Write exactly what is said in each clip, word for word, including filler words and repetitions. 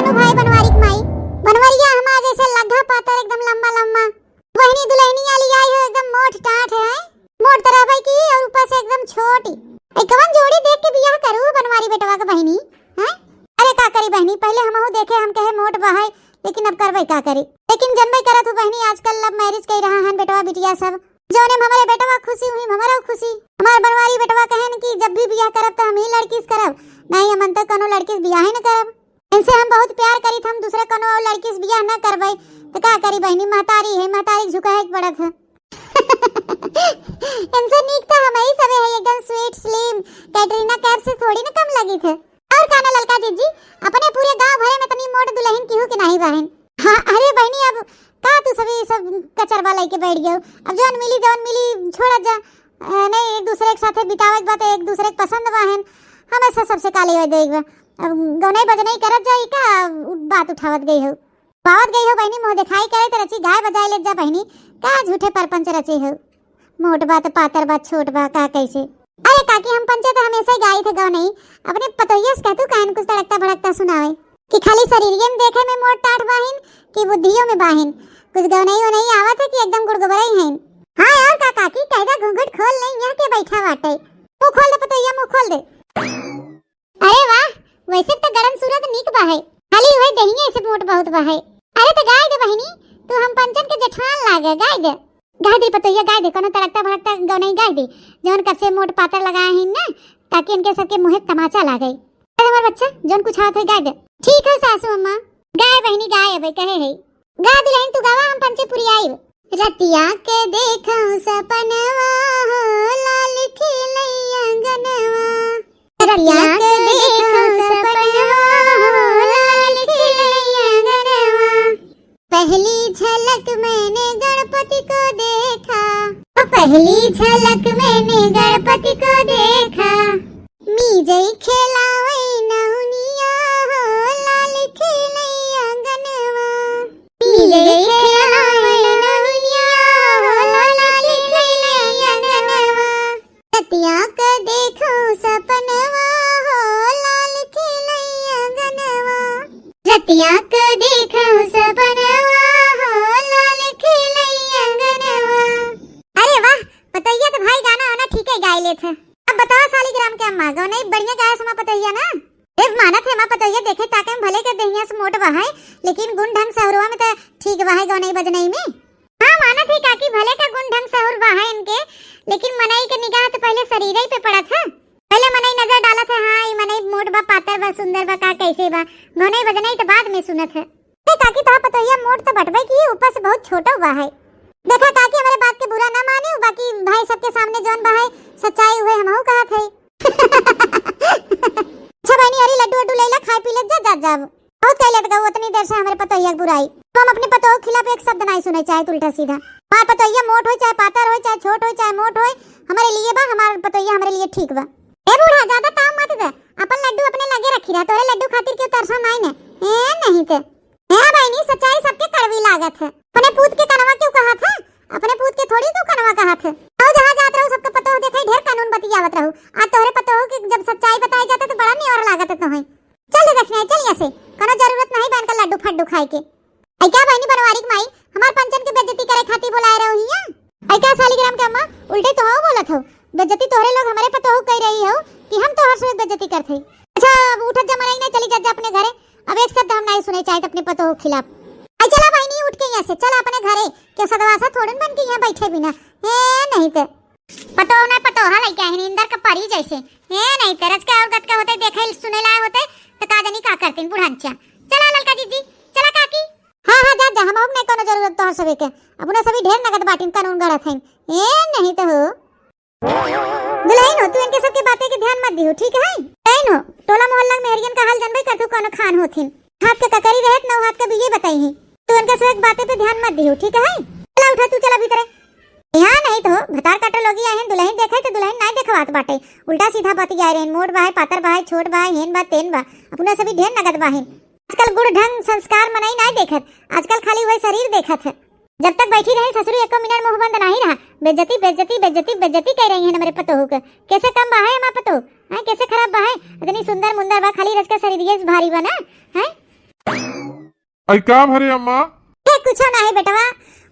नु भाई बनवारी के माई, बनवरिया हमार जैसे लग्गा पातर एकदम लम्बा लम्बा। बहिनी दुलहिनिया लियाई हो एकदम मोट टाट है, मोट त रहबे की और ऊपर से एकदम छोट। ए कवन जोड़ी देख के बियाह करू बनवारी बेटवा के बहिनी, हैं? अरे का करी बहिनी, पहिले हमहू देखे हम कहे मोट बा है, लेकिन अब करबे का करी। लेकिन जनबे करत हो बहिनी, आजकल love marriage कई रहा हन बेटवा बिटिया सब। जौने में हमरे बेटवा खुशी हुई, हमरो खुशी। हमार बनवारी बेटवा कहेन कि जब भी बियाह करब त हम ही लड़की से करब, नहीं हमन त कोनो लड़की से बियाह ही न करब। इनसे हम बहुत प्यार करी, हम दूसरे कोनो और लड़की से बियाह न करबे। त का करी बहिनी, महतारी है, महतारी के झुकाए के पड़त है। इनसे नीक त हम ही सबे है, एकदम sweet slim, कैटरीना कैफ से थोड़ी न कम लगी थे। और का ना ललका जीजी, अपने पूरे गांव भरे में तनी मोट दुलहिन केहू के नाही बहिन। हाँ, अरे बहिनी, अब का तू सभी सब कचरवा लेके बैठ गयो? अब जौन मिली जौन मिली छोड़ा जा। अ, नहीं, एक दूसरे के साथे बितावे के बात, एक दूसरे के पसंद बा हन, हमें से सबसे का लेवे देवे के बा। अब गौनई बजनई करत जाई का, उ बात उठावत गई हो, पावत गई हो बहिनी, मुँह दिखाई करे त रची गाय बजाए ले जा बहिनी, का झूठे परपंच रचे हो? मोट बा त पातर बा, छोट बा, का कैसे? अरे काकी, हम पंचे त हमेशा ही गाई थे गौनई, अपने पतोहिया से कहतू काहे न कुछ तड़कता भड़कता सुनावे कि खाली शरीरिये में देखे में मोट टाट बाहिन कि बुद्धियों में बाहिन, कुछ गौनई उनई आवत है कि एकदम गुड़गुबरई हैं। हाँ और का काकी, कहदा घूंघट खोल ले, यहाँ के बैठा बाटे, मुँह खोल दे पतोहिया, मुँह खोल दे। अरे वाह, वैसे त गड़न सूरत नीक बा है, खाली वही दहिया से मोट बहुत बा है। अरे त गाय दे बहिनी, तू हम पंचन के जेठान लागे, गाय दे। गाय दे पतोहिया, गाय दे, कोनो तड़कता भड़कता गौनई गाय दे, जौन कब से मोट पातर लगाए हैं ना, ताकि इनके सबके मुँहे तमाचा लागे। अरे हमार बच्चा, जौन कुछ हाथ है गाय दे। ठीक है सासू अम्मा, गाय बहिनी गाय अबे कहे है। गा दुलहिन तू गावा, हम पंचे पुरियाइब। रतिया के देखा सपनवा हो, लाल खिलैया अंगनवा। रतिया के देखा सपनवा हो, लाल खिलैया अंगनवा। पहली झलक मैंने गणपति को देखा, पहली झलक मैंने गणपति को देखा। मीजई खेलावै नहुनिया हो, लाल खिलैया अंगनवा। मीजई खेलावै नहुनिया हो, लाल खिलैया अंगनवा। रतिया क देखो सपनवा हो, लाल खिलैया अंगनवा। रतिया क देखो सपनवा हो, लाल खिलैया अंगनवा। अरे वाह, पतोहिया त भाई गाना वाना ठीके गाय लेत है। अब बतावा सालिग्राम के अम्मा, गौनई बढ़िया गाय से हमार पतोहिया ना? ए, मानत है हमार पतोहिया, देखे ताके में भले के देहिया से मोट बा है, लेकिन गुण ढंग सहुरवा में त ठीक बा है गौनई बजनई में। हाँ, मानत है काकी, भले का गुण ढंग सहूर बा है इनके, लेकिन मनई के निगाह त पहिले शरीरई पे पड़त है। पहिले मनई नजर डालत है, हाँ, ई मनई मोट बा, पातर बा, सुंदर बा, का कैसे बा, गौनई बजनई त बाद में सुनत है। ए काकी, तोहार पतोहिया मोट त बटबे की, ऊपर से बहुत छोटो बा है। देखा काकी, हमरे बात के बुरा ना माने, बाकी भाई सबके सामने जौन बा है, सच्चाई उहे हमहू कहत है। अच्छा बहिनी, अरे लड्डू वड्डू ले ला, खाए पी ले जा, जा, जा। बहुत कह लेत गऊ, उतनी देर से हमरे पतोहिया के बुराई। तो हम अपने पतोह के खिलाफ एक शब्द नाई सुने चाहे उल्टा सीधा। हमार पतोहिया मोट होय, चाहे पातर होय, चाहे छोट होय, चाहे मोट होय, हमरे लिए बा, हमार पतोहिया हमरे लिए ठीक बा। ए बूढ़ा, ज्यादा ताव मत दे, अपन लड्डू अपने लगे रखी रहा, तोरे लड्डू खातिर क्यों तरसा नाई ने। ए नहीं ते। ए बहिनी, सच्चाई सबके कड़वी लागत है। अपने पूत के कनवा क्यों कहत है? अपने पूत के थोड़ी क्यों कनवा कहत है? आओ जहाँ जात रहू, सबके पतोह देखे, ढेर कानून बतियावत रहू। आज तोहरे पतोह के जब सच्चाई बताई जाता तो बड़ा निवर लागत है तोहें। चल रे दक्षिणा, चल यहाँ से, कोनो जरूरत नहीं बा इनका लड्डू फड्डू खाए के। ऐ क्या बहिनी बनवारी के माई, हमार पंचन के बेइज्जती करे खातिर बुलाए रहो हिया? ऐ क्या सालिग्राम के अम्मा, उल्टे तो हो बोलत हो, बेइज्जती तोहरे लोग हमारे पतोह कह रही हो कि हम तोहर से बेइज्जती करत हई। अच्छा, अब उठत जा मनई नहीं, चली जा, जा अपने घरे, अब एक शब्द हम नहीं सुने चाहत अपने पतोह के खिलाफ। ऐ चला बहिनी, उठ के यहाँ से चला अपने घरे, क्यों सदवासा थोड़न बन के यहाँ बैठे बिना, ए नहीं ते। पतोह ना पतोहा लइके आहिन, इंदर के परी जैसे। हे नहीं, तरस के और गत के होते, देखे सुने लाए होते, तो का जानी का करतीन बुढ़ांचा। चला ललका जीजी, चला काकी। हाँ, हाँ, जा, जा, हम नहीं कोनो जरूरत तोहर सभी के। अपना सभी ढेर नगद बाटिन, कानून गढ़त हैं। ए नहीं तो हो। दुलहिन हो, तू इनके सबके बातें के ध्यान मत दिहो, ठीक है? दुलहिन हो, टोला मोहल्ला में मेहरियन का हाल जानबे कर तू, कोनो खान होथिन। हाथ के ककरी रहत, नौ हाथ के बिये बताई है। तू इनके सब बातें पे ध्यान मत दिहो, ठीक है? चला उठा, तू चला भीतरे। यहाँ नहीं तो भतार काटा लोगी आहिन, दुलहिन देखे तो दुलहिन नाई देखवात बाटे, उल्टा सीधा बतियाए रहेन, मोट बाहे, पातर बाहे, छोट बाहे, हेन बा, तेन बा, अपना सभी ढेर नगद बाहिन। आजकल गुण ढंग संस्कार मनई नाई देखत, आजकल खाली वही शरीर देखत है। जब तक बैठी रहे ससुरी एको मिनट मुंह बंद नाही रहा, बेइज्जती, बेइज्जती, बेइज्जती, बेइज्जती कह रही है हमारे पतोह के। कैसे कम बाहे हमार पतोह, हैं? कैसे खराब बाहे? इतनी सुंदर मुंदर बा, खाली रच के शरीर भारी बना, हैं? आई का भरे अम्मा? ए, कुछो नाही बेटवा,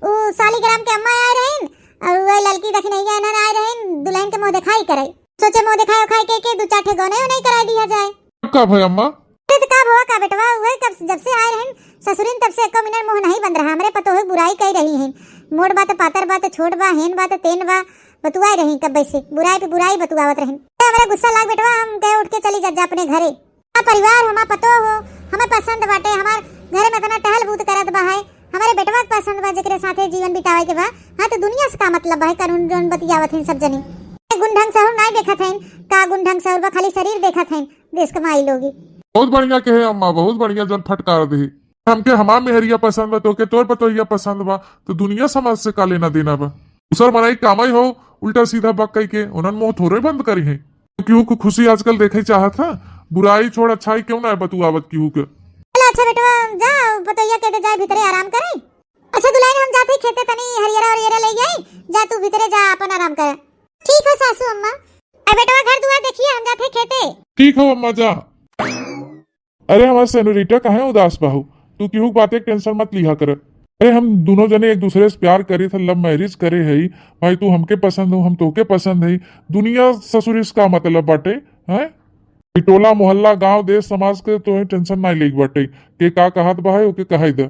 उ सालिग्राम के अम्मा आए रहिन और वही ललकी दखिनैया इन्हन आए रहिन दुलहिन के मुँह देखाई करे। सोचे मुँह देखाई उखाई के, के दू चार ठे गौने उनई कराई दिया जाए। का भय अम्मा? अरे तो का भवा का बेटवा, उहे कब, जब से आए रहिन ससुरिन तब से एको मिनट मुँह नाही बंद रहा। हमरे पतोह बुराई कई रही हैं, मोट बात, पातर बात, छोट बा, हेन बात, तेन बा, बतुआए रही कब से बुराई पे बुराई बतुआवत रहिन। हमरे गुस्सा लाग बेटवा, हम कहे उठ के चली जा, जा अपने घरे। हमार परिवार, हमार पतोह हो, हमें पसंद बाटे, हमार घर में इतना टहल बूत करत बा है, हमारे बेटवा के पसंद बा, जेकरे साथे जीवन बितावे के बा। हाँ, तो दुनिया से का मतलब बा है, कानून जौन बतियावत हैं सब जनी। गुण ढंग सहूर नाई देखत हैं, का गुण ढंग सहूर बा, खाली शरीर देखत हैं देश के माई लोगी। बहुत बढ़िया कहे अम्मा, बहुत बढ़िया जौन फटकार दे। हमके हमार मेहरिया पसंद बा, तोके तोर पतोहिया पसंद बा, तो दुनिया समाज से का लेना देना बा? दूसर मनई कामई हो, उल्टा सीधा बक कई के, उन्हन मुँह थोड़े बंद करी हैं। केहू के खुशी आजकल देखे चाहत है, बुराई छोड़ अच्छाई क्यों ना बतुआवत केहू के। चलो अच्छा बेटवा, जा पतोहिया के दे जाए भीतरे आराम करे। अच्छा दुलहिन हम जाते खेते तनी हरियरा हरियरा ले आई, जा तू भीतरे जा अपन आराम कर। ठीक हो सासू अम्मा। अब बेटवा घर दुआर देखिए हम जाते खेते। ठीक हो अम्मा जा। अरे हमार सेनोरिटा काहे उदास बाहू, तू केहू के बाते के टेंशन मत लिहा कर। अरे हम दोनों जने एक दूसरे से प्यार करे थे, लव मैरिज करे हई। भाई तू हमके पसंद हो, हम तोहके पसंद हई। दुनिया ससुरी से का मतलब बाटे, हैं? ई टोला मोहल्ला गांव देश समाज के तोहे टेंशन नाई लेके बाटे, के का कहत बा है ओके कहे दे।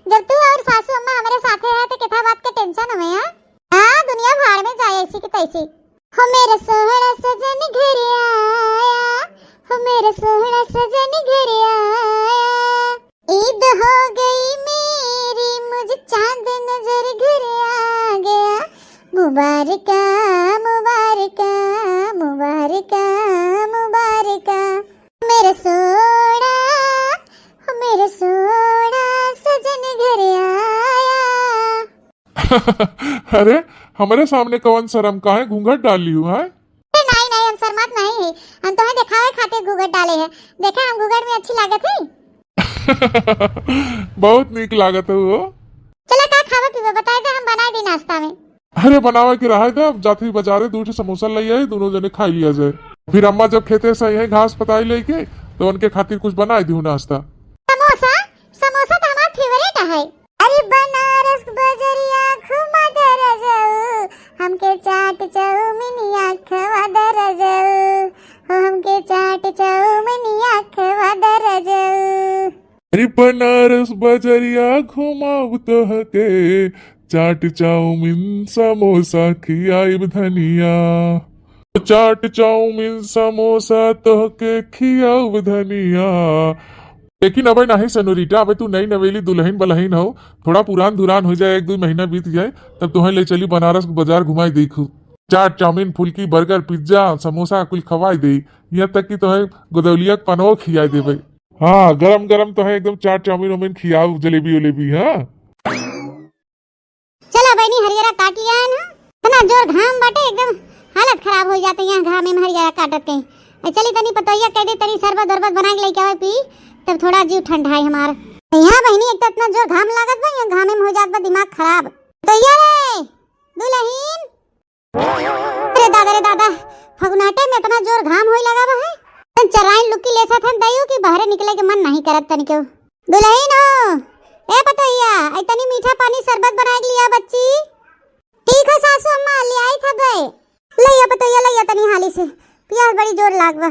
जब तू और सासू अम्मा हमरे साथे है तो कितना बात के टेंशन हमें है? हाँ दुनिया भाड़ में जाए ऐसी की तैसी। हो मेरा सोहना सजन घर आया, हो मेरा सोहना सजन घर आया। ईद हो गई मेरी, मुझे चांद नजर घर आ गया। मुबारका, मुबारका, मुबारका, मुबारका। मेरा सोहना, मेरा सोहना सजन घर आया। अरे, हमरे सामने कवन शर्म, काहे घूंघट डाली हूँ, हैं? अरे नाई, नाई, हम शर्मात नाई है, हम तोहे देखावे खातिर घूंघट डाले है। देखा, हम घूंघट में अच्छी लागत है। बहुत नीक लागत है वो। चला, का खावा पीवा बताए दे, हम बनाए दी नाश्ता में। अरे, बनावे के रहे दे, अब जात ही बाजारे दू ठे समोसा ले आई, दोनों जने खाई लिया जाए। फिर अम्मा जब खेते से आई है घास पताई लेके, तो उनके खातिर कुछ बनाए दी नाश्ता। समोसा? समोसा तो हमार फेवरेट है। अरे बनारस बजरिया घुमा दे रजऊ, हमके चाट चाउमीनिया खवा दे रजऊ, हो हमके चाट चाउमीनिया खवा दे रजऊ। अरे बनारस बजरिया घुमाउब तोहके, चाट चाउमीन समोसा खियाइब धनिया। चाट चाउमीन समोसा तोहके खियाउब धनिया। लेकिन अबे नहीं सेनोरिटा, अबे तू नई नवेली दुलहिन बलहिन हो, थोड़ा पुरान धुरान हो जाए, एक दो महीना बीत जाए, तब तोहे ले चली बनारस के बाजार घुमाई देखू। चाट चाउमीन, फुल्की, बर्गर, पिज्जा, समोसा कुल खवाई दे, यहाँ तक कि तोहे गोदौलिया के पनवो खियाई देबे। हाँ, गरम गरम तोहे एकदम चाट चाउमीन उमीन खियाउब, जलेबी उलेबी। हाँ। चला बहनी, हरियरा काट लिया है ना। इतना जोर घाम बाटे, एकदम हालत खराब हो जाते यहाँ घामे में हरियरा काटत के। ए, चली तनी पतोहिया कह दे, तनी शरबत उरबत बना के लेके आवे पी, तब थोड़ा जीव ठंडा है हमार। यहाँ बहनी एक तो इतना जोर घाम लागत बा, यहाँ घामे में हो जात बा दिमाग खराब। पतोहिया रे, दुलहिन। अरे दादा रे दादा, फगुनाटे में इतना जोर घाम होई लगा बा है। तन चराइन लुक्की ले साथ हम दइयो कि बाहरे निकले के मन नहीं करत तनिको। दुलहिन हो, ए पतोहिया, आई तनी मीठा पानी शरबत बनाए के लिया बच्ची। ठीक है सासू अम्मा, ले आई था बे। लइया पतोहिया, लइया तनी हाली से, पियास बड़ी जोर लाग बा।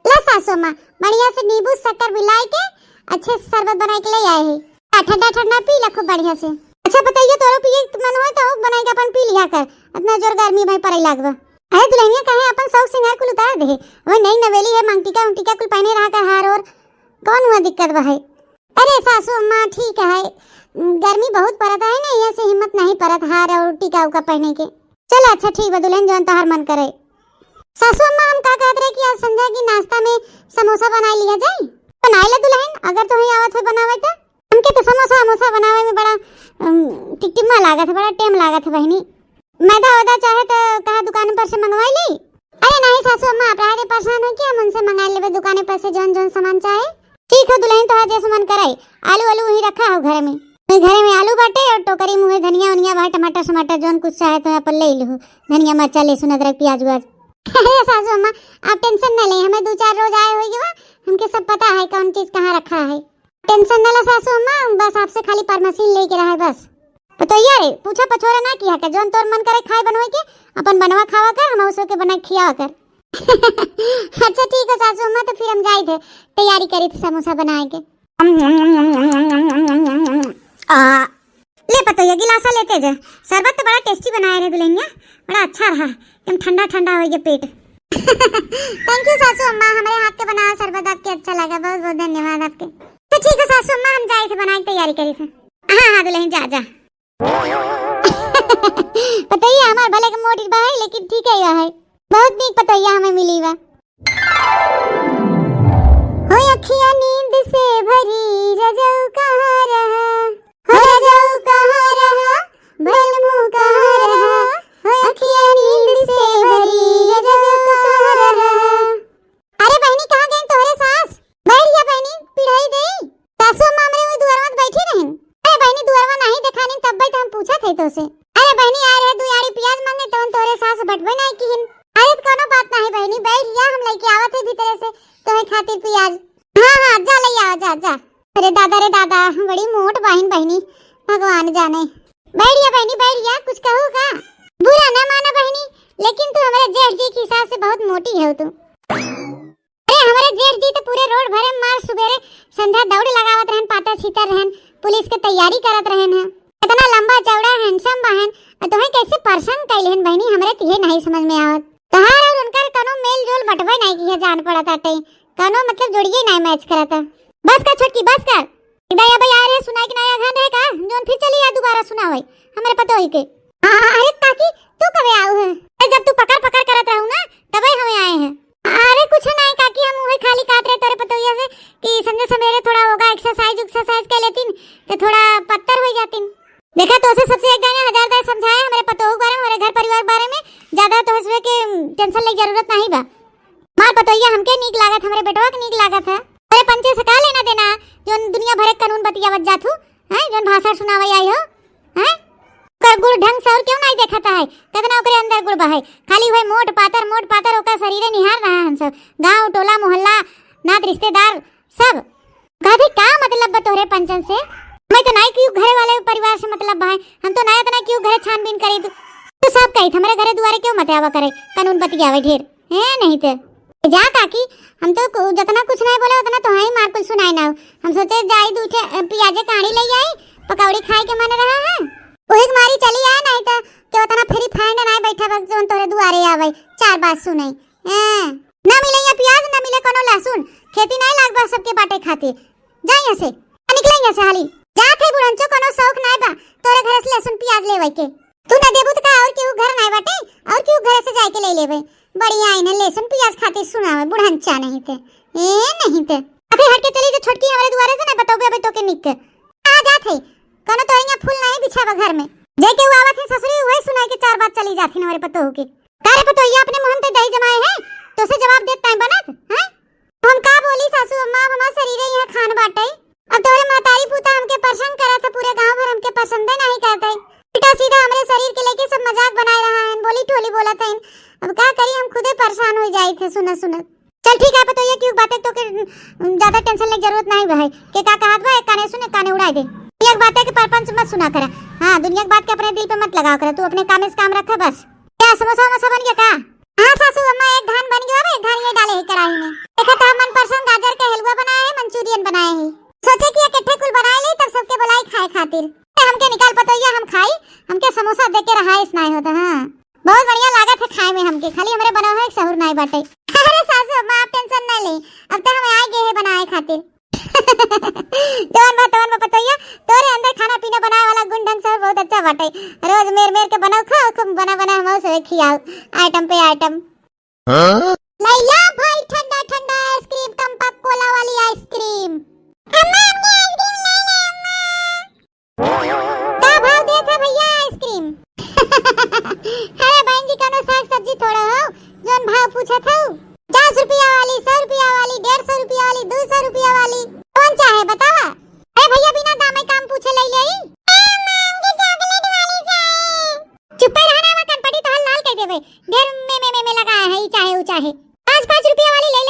ला सासू अम्मा, बढ़िया से नींबू शक्कर मिलाए के अच्छे से शरबत बनाए के ले आए हैं। आ, ठंडा ठंडा पी ला खूब बढ़िया से। अच्छा पतोहिया, तोरो पिए के मन होए तो बनाए के अपन पी लिया कर, इतना जोर गर्मी में पड़े लाग बा। अरे दुलहिनिया काहे अपन शौक सिंगार कुल उतार दे, वही नई नवेली है, मांग टीका उंग टीका कुल पहने रहा कर, हार और कौन हुआ दिक्कत बा है? अरे सासू अम्मा ठीक है, गर्मी बहुत पड़त है ना, यहाँ से हिम्मत नहीं पड़त हार और टीका उका पहने के। चलो अच्छा ठीक बा दुलहिन, जौन तोहार मन करे। सासू अम्मा हम का कहत रहे कि आज संझा की नाश्ता में समोसा बनाए लिया जाए। बनाए ले दुलहिन, अगर तोहे आवत हो बनावे तो। हमके तो समोसा वमोसा बनावे में बड़ा, अम, टिकटिमा लागत है, बड़ा टेम लागत है बहनी। मैदा वैदा चाहे तो कहा दुकान पर से मंगवाई ली। अरे नहीं सासू अम्मा, आप रहे परेशान हो कि हम उनसे मंगा लेबे दुकाने पर से जौन जौन सामान चाहे। ठीक हो दुलहिन, तोहार जैसे मन करे। आलू आलू वही रखा हो घर में, वही घर में आलू बाटे और टोकरी में वही धनिया उनिया बा, टमाटर समाटर जौन कुछ चाहे तो अपन ले लू, धनिया मरचा लहसुन अदरक प्याज व्याज। अरे सासू अम्मा, आप टेंशन न ले, हमें दो चार रोज आए होई बा, तब पता है कौन चीज कहाँ रखा है। Tension न ला सासू अम्मा, बस आपसे खाली permission लेके रहा है बस। पतोहिया रे, पूछा पछोरा ना किहा के, जौन तोर मन करे खाए बनवाई के, अपन बनवा खावा कर, हम उसो के बना के खियावा कर। अच्छा ठीक है सासू अम्मा, तो फिर हम जाई थे, तैयारी करी थे समोसा बनाए के। आ, ले पतोहिया, गिलासा लेते जा। शरबत तो बड़ा tasty बनाए रहे दुल्हनिया, बड़ा अच्छा रहा, एकदम ठंडा ठंडा हो गया पेट। Thank you सासू अम्मा, हमारे हाथ के बनावा शरबत आपके अच्छा लगा, बहुत बहुत धन्यवाद आपके। तो ठीक है सासू अम्मा, हम जाए थे बनाए के तैयारी करी थे। हाँ हाँ दुल्हन, जा जा। पतोहिया हमार भले के मोटी बा है, लेकिन ठीक है, यह है बहुत नीक पतोहिया हमें मिली बा। हो अखिया नींद से भरी, रजऊ कहाँ रहा? हो रजऊ कहाँ रहा? बलमू कहाँ रहा? हो अखिया नींद से भरी, रजऊ कहाँ रहा? अरे बहिनी, कहाँ गईन तोहरे सास? बैठ जा बहिनी, पिढ़ाई देई। सासू अम्मा हमरे ओई दुआरवा में बैठी रहिन। अरे बहिनी, दुआरवा नाही देखानी, तब तो हम पूछत है तोसे। अरे बहिनी, आए रहे दुई आड़ी पियाज मांगे, तवन तोहरे सास बटबे नाही किहिन। अरे त कौनो बात नाही बहिनी, बैठ जा, हम लेके आवत है भीतरे से तोहे खातिर पियाज। हाँ हाँ, जा ले आवा, जा जा। अरे दादा रे दादा, बड़ी मोट बाहिन बहिनी, भगवान जाने। बैठ जा बहिनी, बैठ जा, कुछ कहू का? बुरा न माना बहिनी, लेकिन तू हमरे जेठ जी के हिसाब से बहुत मोटी है तू। अरे हमरे जेठ जी तो पूरे रोड भरे मार सुबेरे संझा दौड़ लगावत रहन, पातर छीतर रहन, पुलिस के तैयारी करत रहन है। इतना लंबा चौड़ा handsome बहन, और तोहे कैसे परेशान कैले हन बहिनी, हमरे तो ये नहीं समझ में आवत। तोहार और उनकर कौनो मेल जोल बटबे नहीं की है, जान पड़त आटे, कौनो मतलब जोड़िए नहीं match करत। बस कर छोटकी, बस कर। एक दाई अबे आए रहे, सुनाई के नाई अघान रहे का, जौन फिर चली आ दोबारा सुनावे हमरे पतोही के। आ, अरे काकी, तू कबे आऊ है? अरे जब तू पकड़ पकड़ करत रहू ना, तबे हमें आए हैं। अरे कुछ नहीं काकी, हम उहे खाली कहत रहे तोरे पतोहिया से कि संझा सवेरे थोड़ा होगा exercise उक्सरसाइज कर लेतीन, तो थोड़ा पत्तर हो जातीन। देखा, तोसे सबसे एक दाई ना हजार दाई समझाए हमरे पतोहू के बारे में, हमरे घर परिवार के बारे में, ज्यादा तोहसे के tension लेके जरूरत नहीं बा। मार पतोहिया हमके नीक लागत, हमरे बेटवा के नीक लागत है। अरे पंचे से का लेना देना, जौन दुनिया भरे कानून बतियावत जात हूँ, हैं, जौन भाषण सुनावे आई हो, हैं? ओकर गुण ढंग से और क्यों नहीं देखता है? कितना ओकरे अंदर गुण बा है, खाली वही मोट पातर, मोट पातर ओकर शरीरे निहार रहा हम सब, गांव, टोला, मोहल्ला, नात रिश्तेदार, सब। कहते का मतलब बा तोहरे पंचन से? मैं तो नाई क्यों घरे वाले परिवार से मतलब बा है, हम तो ना इतना क्यों घरे छानबीन करी तू, तू सब कही हमरे घरे दुआरे क्यों मत आवा करे, कानून बतियावे ढेर। हैं, नहीं ते। जा काकी, हम तो कु-, जतना कुछ नहीं बोले, उतना तो ही मार कुछ सुनाए ना हो। हम सोचे जाई दू ठे, अ, पियाजे काढ़ी ले आई, पकौड़ी खाए के मन रहा है। वही के मारी चली आए, नहीं तो के उतना free fire नहीं बैठा बस जौन तोरे दुआरे आवे, चार बात सुनाई। हैं, ना मिले यहाँ पियाज, ना मिले कोनो लहसुन, खेती नहीं लाग बा सबके बाटे खातिर। जा यहाँ से, आ निकले यहाँ से हाली। जात है बुढ़ंचो, कोनो शौक नहीं बा तोरे घर से लहसुन पियाज लेवे के। तू ना देबू त का, और केहू घर नाय बाटे, और केहू घर से जाए के ले लेबे। बढ़िया इन्हें लहसुन पियाज खातिर सुनावे, बुढ़ंचा नहीं ते। ए नहीं ते। अबे हट के चली जो छोटकी, हमरे दुआरे से ना बतौबे अबे तोके निक के। आ जात है, कोनो तो यहाँ फूल नहीं बिछावा घर में। जे केहू आवत है ससुरी, वही सुनाई के चार बात चली जात है हमरे पतोहू के। का रे पतोहिया, अपने मुहन ते दही जमाए है, तो से जवाब देत टाइम बनत है? हम का बोली सासू अम्मा, अब हमार शरीरे यहाँ खान बाटे। अब तोहरे महतारी पूता हमके परेशान करत है, पूरे गांव भर हमके पसंदे नहीं करत है। उल्टा सीधा हमरे शरीर के लेके सब मजाक बनाए रहा है, बोली टोली बोलत है। अब का करी, हम खुदे परेशान हो जाए थे सुनत सुनत। चल ठीक है पतोहिया, क्यों बातें तो के, उम, ज्यादा tension लेके जरूरत नहीं बा है। के का कहत बा, एक काने सुन, एक काने उड़ाए दे। एक बातें के परपंच मत सुना करा। हाँ, दुनिया की बात के अपने दिल पे मत लगाओ करा, तू अपने कामे से काम रखा बस। क्या समोसा वमोसा बन गया का? हाँ सासू अम्मा, एक धान बन गया, अब एक धान ये डाले है कढ़ाई में। देखा तो मन पसंद गाजर का हलवा बनाए है, मंचूरियन बनाए है। सोचे कि इकट्ठे कुल बनाए ले, तब सबके बुलाई खाए खातिर। हमके निकाल पतोहिया, हम खाई, हमके समोसा दे के रहा इस नाय होता। हाँ, बहुत बढ़िया लागत है खाए में हमके, खाली हमरे बनावे है एक सहूर नाय बाटे। अरे सासू अम्मा, आप tension ना ले, अब तो हम आए गए हैं बनाए खातिर। जवन बा तवन बा पतोहिया, तोरे अंदर खाना पीना बनाए वाला गुण ढंग से बहुत अच्छा बाटे। रोज मेर मेर के बनाओ, खाओ, खूब बना बना हम सब खियाओ, item पे item। हाँ? लैला भाई ठंडा ठंडा ice cream, कम्पा कोला वाली ice cream। अम्मा, हमके ice cream लेना, अम्मा। का भाव देत है भैया ice cream? अरे बहन जी, कोनो साग सब्जी थोड़ा हो, जौन भाव पूछत हो। पचास रुपया वाली, सौ रुपया वाली, डेढ़ सौ रुपया वाली, दो सौ रुपया वाली, कौन चाहे बतावा? अरे भैया, बिना दामे काम पूछे ले ले। ए, माँ, हमके chocolate वाली चाहे। चुप्पे रहा ना, वहाँ कनपटी तोहर लाल कर देबे। ढेर में, में, में, में लगाया है, ई चाहे, ऊ चाहे। पाँच, पाँच रुपया वाली ले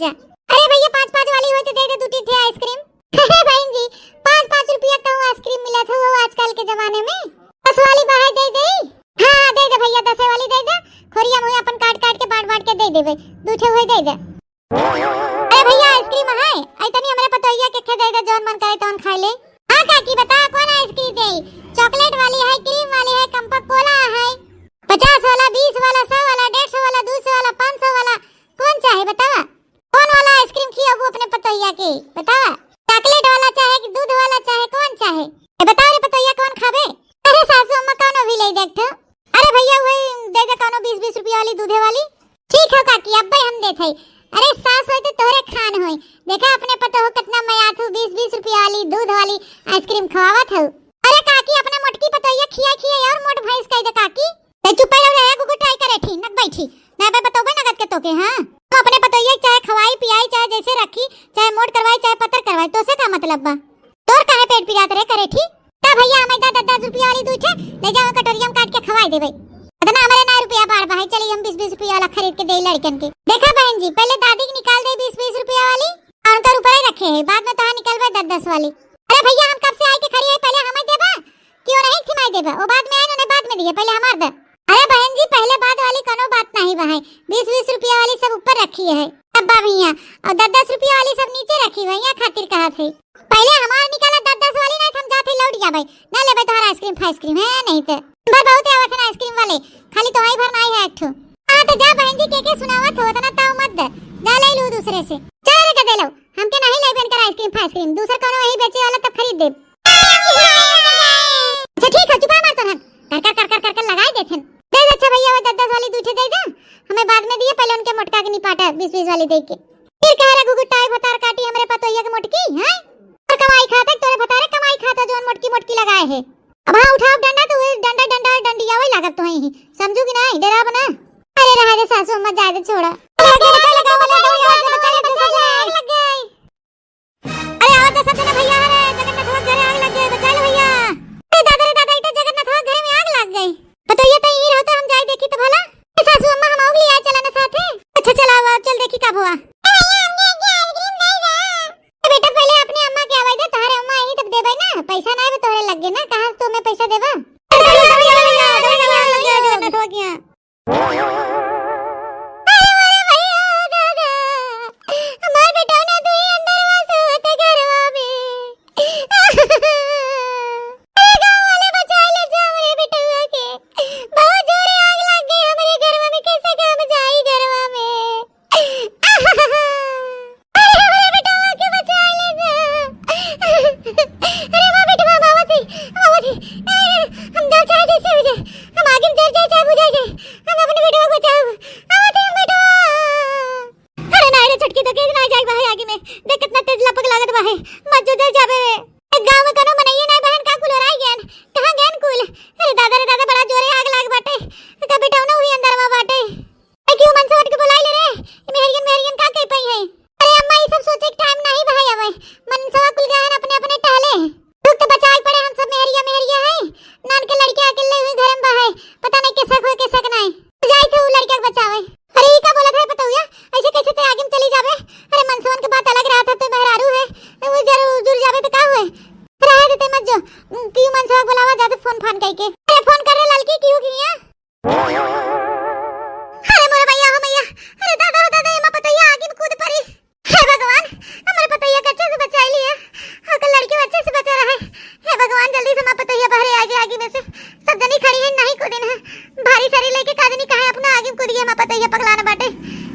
जा। अरे भैया, पाँच पाँच वाली होई तो दे दे दू तीन ठे आइसक्रीम। अरे बहन जी, पाँच पाँच रुपया कहूँ आइसक्रीम मिलत हो आजकल के जमाने में? दस वाली बहाई दे दे। हाँ, हाँ, दे दे भैया, दसे वाली दे दे। खोरिया मुँहे अपन काट काट के, बाँट बाँट के दे देबे। दू ठे हुए दे दे। अरे भैया, आइसक्रीम है? आई तनी हमरे पतोहिया के खे दे दे, जौन मन करे तौन खाए ले। हाँ काकी, बता कौन आइसक्रीम दे? चॉकलेट वाली है, क्रीम वाली है, कम्पा कोला है, पचास वाला, बीस वाला, सौ वाला, डेढ़ सौ वाला, दो सौ वाला, पाँच सौ वाला, कौन चाहे बतावा? कौन वाला आइसक्रीम खियाबू अपने पतोहिया के, बतावा? चॉकलेट वाला चाहे कि दूध वाला चाहे, कौन चाहे? ए, बताओ रे पतोहिया, कौन खाबे? अरे सासू अम्मा, कौनो भी ले दे एक ठो। अरे भैया, वही दे दे कौनो बीस बीस रुपया वाली दूधे वाली। ठीक है काकी, अब्बे हम देत हई। अरे सास होई तो तोहरे खान होई। देखा अपने पतोह कितना मयाथू, बीस बीस रुपया वाली दूध वाली आइसक्रीम खवावत हऊ। अरे काकी, अपने मोटकी पतोहिया खिया खिया और मोट भैंस कह दे काकी। ते चुप रहो रे, गुगु ट्राई करे थी, नक बैठी। ना बे बतौबे नगद के तोके, हाँ? हम अपने पतोहिया चाहे खवाई पियाई, चाहे जैसे रखी, चाहे मोट करवाई, चाहे पतर करवाई, तोसे का मतलब बा? तोर काहे पेट पिरात रे करे थी? ता भैया, हम इधर दस दस रुपया वाली दूध है, ले जाओ कटोरिया में काट के खवाई देबे। इतना हमारे ना रुपया बाढ़ बा है, चलिए हम बीस बीस रुपया वाला खरीद के दे लड़कन के। देखा बहन जी, पहले दादी के निकाल दे बीस बीस रुपया वाली, और उनका ऊपर ही रखे है, बाद में तहाँ निकलबे दस दस वाली। अरे भैया, हम कब से आई के खड़ी है, पहले हमें देबा कि वो नहीं थी माई देबा, वो बाद में आए, उन्हें बाद में दिए, पहले हमार दे। अरे बहन जी, पहले बाद वाली कोनो बात नहीं बा है, बीस बीस रुपया वाली सब ऊपर रखी है। अब बा भैया, और दस दस रुपया वाली सब नीचे रखी हुई है, यहाँ खातिर कहा थे। पहले हमार निकाला दस दस वाली, नहीं तो हम जाते लौट जाबे, ना लेबे तोहरा आइसक्रीम फाइसक्रीम है, नहीं तो। भाई बहुत आवत है ना आइसक्रीम वाले, खाली तोहाई भर ना आई है एक ठो। हाँ तो जा बहन जी, के के सुनावत हो, इतना ताव मत दे, जा ले लू दूसरे से। चल रे गदेलो, हमके नहीं लेबे इनकर आइसक्रीम फाइसक्रीम, दूसर कोनो वही बेचे वाला तब खरीद देब। अच्छा ठीक है, चुपा मार तोहन, कर कर कर कर कर कर लगाई देथन। दे दे, अच्छा भैया, वो दस दस वाली दूठे दे दे, हमें बाद में दिए, पहले उनके मोटका के निपाटा बीस बीस वाली दे के। फिर कह रहा गुगु टाई भतार काटी हमरे पतोहिया के मोटकी, हैं? और कमाई खाता, तोरे भतारे कमाई खाता, जोन मोटकी मोटकी लगाए है। अब हाँ उठाओ डंडा, तो वही डंडा डंडा डंडिया वही लागत तो है ही, समझू कि नहीं? डराब ना। अरे रहा दे सासू अम्मा, जाए दे, छोड़ा। अरे आग लग गई, बचा ले, बचा ले, बचा ले, बचा ले। अरे आवा तो सब जना भैया, अरे जगन्नाथ के घरे आग लग गई, बचा ले भैया। अरे दादा रे दादा, इतना जगन्नाथ के घरे में आग लग गई। पतोहिया तो यहीं रहता, हम जाए देखी तो भला। ए सासू अम्मा, हम आउग लिया चला ना साथे। अच्छा चला, आवा, चल देखी का भवा। ए बेटा, पहले अपने अम्मा के आवाज दे, तोहरे अम्मा यही तब देबे ना, पैसा ना आवे तोहरे लगे ना, कहाँ से तुम्हें पैसा देबा? अरे भैया, भैया, भैया, भैया, भैया, भैया, भैया। अरे मोरे भैया, दादा, हमार बेटवा ना दुई अंदरवा सोत घरवा में। अरे गाँव वाले बचा ले जा हमरे बेटवा के, बहुत जोरे आग लग गई हमरे घरवा में, कैसे काम जाई घरवा में? अरे हमरे बेटवा के बचा ले जा। अरे वाह बेटवा, बाबा थी, बाबा थी। ए, हम जा चाहे जैसे हो जाए, हम आगे में जर जाए चाहे बुझा जाए, हम अपने बेटवा को बचाओ। बाबा थी हम बेटवा। अरे ना रे छोटकी, तो के ना जाए बाहे आगे में, देख कितना तेज लपक लागत बाहे, मत जो जर जाबे रे। एक गाँव में कोनो मनइये ना बहन का कुल ओराई गयन, कहाँ गयन कुल? अरे दादा रे दादा, बड़ा जोरे आग लाग बाटे, का बेटवा ना हुई अंदर में बाटे। ए, क्यों मनसवा के बोलाई ले रे? ए, मेहरियन, मेहरियन का कह पाई है? अरे अम्मा, ई सब सोचे के टाइम नहीं भाई, अबे मनसवा कुल गए हैं अपने, अपने टहले। दुख तो बचाए पड़े, हम सब मेहरिया, मेहरिया है। नान के लड़के अकेले हुई घर में बा है, पता नहीं कैसे हुए, कैसे के नहीं। तो जाई थे वो लड़का के बचावे। अरे ई का बोलत है पतौया, ऐसे कैसे ते आगे में चली जावे? अरे मनसवन के बात अलग रहा था, तो मेहरारू है, वो जरूर जुड़ जावे तो का हुए? रहे देते मत जो, क्यों मनसवा बुलावा जाते फोन फान करके। अरे फोन कर रे लड़की, क्यों किया? अरे मोरे भैया हो मैया, अरे दादा हो दादा, एमा पतोहिया आगी में कूद पड़ी। हे भगवान, हमरे पतोहिया के अच्छे से बचाई लिए, ओकर लड़की अच्छे से बचा रहे। हे भगवान, जल्दी से हमार पतोहिया बहरे आ जाए आगी में से। सब जनी खड़ी है, नहीं कूदिन है, भारी सारी लेके का जनी कहाँ अपना आगी में कूद गई, हमार पतोहिया पगला न बाटे।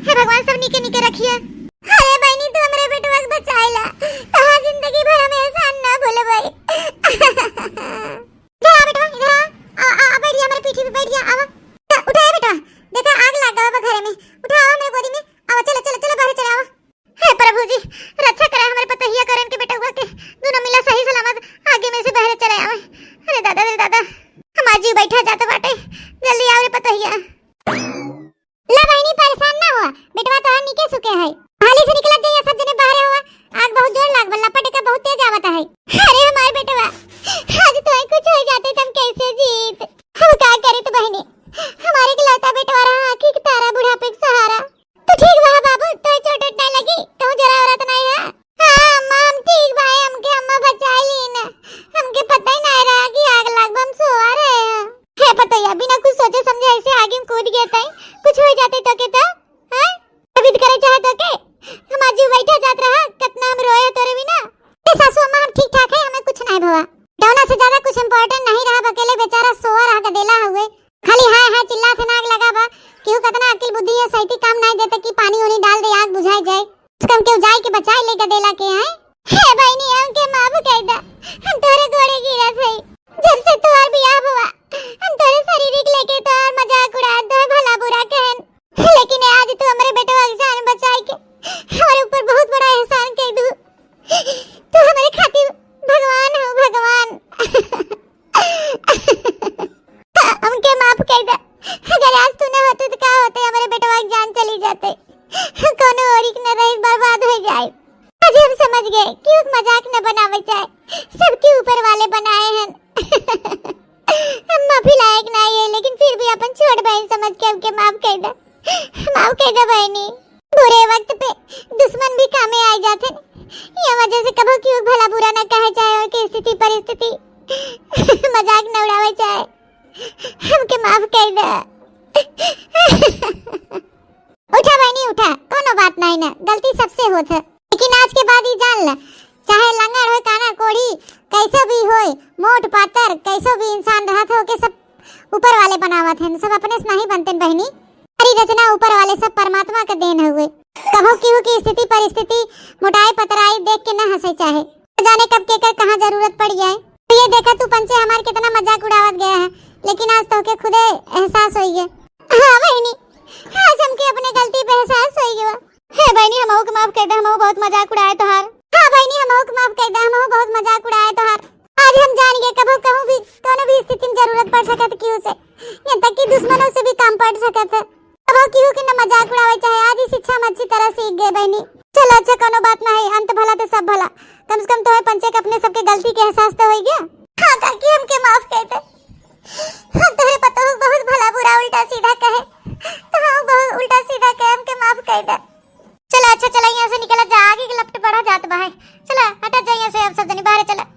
हे भगवान, सब नीके नीके रखिए। अरे बहनी, तू हमरे बेटवा के बचाइला, तहार जिंदगी भर हम एहसान ना भूलबै। इधर आ बेटवा, इधर आ। आ, आ, आ, बैठ जा, हमारे पीठी पे बैठ जा, आवा। उठा, उठा, ए बेटवा, देखा, आग लग गवा बा घरे में। उठा, आवा मेरे गोदी में, आवा, चला, चला, चला, बाहर चला, आवा। हे प्रभु जी, रक्षा करा हमारे पतोहिया करन के बेटवा के, दोनों मिला सही सलामत आगे में से बाहर चले आवे। अरे दादा, अरे दादा, हमार जीव बैठा जात बाटे, जल्दी आओ रे पतोहिया। ला बहिनी, परेशान ना हुआ, बेटवा तोहार निके सुके है। सैती काम नाहीं देता कि पानी उनी डाल दे, आग बुझाए जाए। कम केहू जाए के बचाए ले गदेला के, हैं? हे बहिनी, हमके माफ कइ दा, हम तोहरे गोड़े गिरत हई। जब से तोहार बियाह हुआ, हम तोहरे शारीरिक लेके तोहार मजाक उड़ाएन, तोहरे भला बुरा कहेन, लेकिन आज तू हमरे बेटवा के जान बचाए के हमरे ऊपर बहुत बड़ा एहसान कइ दू। तू हमरे खातिर भगवान हो, भगवान। हमके माफ कइ दा। अगर आज तू ना होतू तो का होते, हमरे बेटवा के जान चली जाते, कौनो ओरिक न रही, बर्बाद होइ जाए। आज हम समझ गए कि उ मजाक न बनावे चाहे, सबके ऊपर वाले बनाए हैं। हम माफी लायक नाहीं है, लेकिन फिर भी अपन छोट बहिन समझ के हमके माफ कइ दा, माफ कइ दा बहिनी। बुरे वक्त पे दुश्मन भी कामे आइ जाते हैं। ये वजह से कबो केहू भला बुरा ना कहे चाहे, और की स्थिति परिस्थिति मजाक न उड़ावे चाहे। हमके माफ कइ दा। उठा बहिनी, उठा, कौनो बात नाहीं ना, गलती सबसे होत है, लेकिन आज के बाद ई जान ला, चाहे लंगड़ होय, काना, कोढ़ी, कैसो भी होय, मोट पातर, कैसो भी इंसान रहत हो, के सब ऊपर वाले बनावत हैं, सब अपने से नाहीं बनते बहिनी। सारी रचना ऊपर वाले सब परमात्मा के देन हुए। कबो केहू की स्थिति परिस्थिति मोटाई पतराई देख के ना हंसे चाहे, न जाने कब केकर कहाँ जरूरत पड़ जाए। तो ये देखा तू पंचे हमार कितना मजाक उड़ावत गया है, लेकिन आज तोहके खुदे एहसास होइगे। हाँ बहिनी, आज हमके अपने गलती पे एहसास होइगे बा। हे बहिनी, हमहू के माफ कइ दा, हमहू बहुत मजाक उड़ाए तोहार। हाँ बहिनी, हमहू के माफ कइ दा, हमहू बहुत मजाक उड़ाए तोहार। आज हम जान गए, कबो कहूँ भी, कौनो भी स्थिति में जरूरत पड़ सकत केहू से, यहाँ तक कि दुश्मनों से भी काम पड़ सकत है। कबो केहू के न मजाक उड़ावे चाहे। आज ई शिक्षा हम अच्छी तरह सीख गए बहिनी। चलो अच्छा, कौनो बात नाहीं, अंत भला तो सब भला। कम से कम तोहे पंचे के अपने सबके गलती के एहसास तो होइ गया। हाँ काकी, हमके माफ कइ दे। हम तोहरे पतोह बहुत भला बुरा उल्टा सीधा कहे, तो हम बहुत उल्टा सीधा कहे, हमके माफ कइ दे। चला अच्छा, चला यहाँ से निकला जा, आगे के लपट बढ़ा जात बा है। चला हटा जा यहाँ से, अब सब जनी बाहर चला।